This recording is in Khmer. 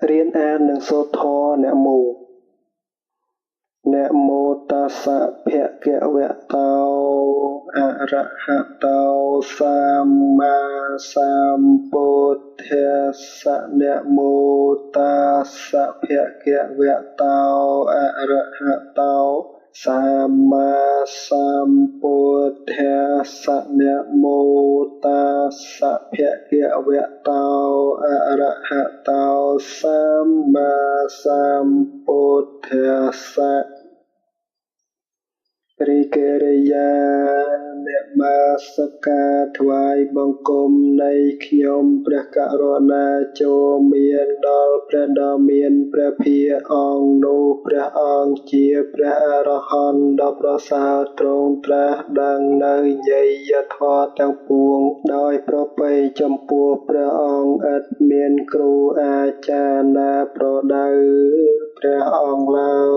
រៀនអាននិងសូត្រធម៌នមោ នមោតស្សៈភគវតោ អរហតោ សម្មាសម្ពុទ្ធស្សៈ នមោតស្សៈភគវតោ អរហតោ សម្មាសម្ពុទ្ធស្សៈ នមោតស្សៈភគវតោ អរហតោ សម្មាសម្ពុទ្ធស្សៈ។ រីកិរិយានមស្ការថ្វាយបង្គំនៃខ្ញុំព្រះករុណាចូលមានដល់ព្រះដ៏មានព្រះភិយអង្គនោះ ព្រះអង្គជាព្រះអរហន្តដ៏ប្រសើរ ទ្រង់ត្រាស់ដឹងនូវយយធម៌ទាំងពួងដោយប្រពៃចំពោះព្រះអង្គ ឥតមានគ្រូអាចារ្យណាប្រដៅព្រះអង្គឡើ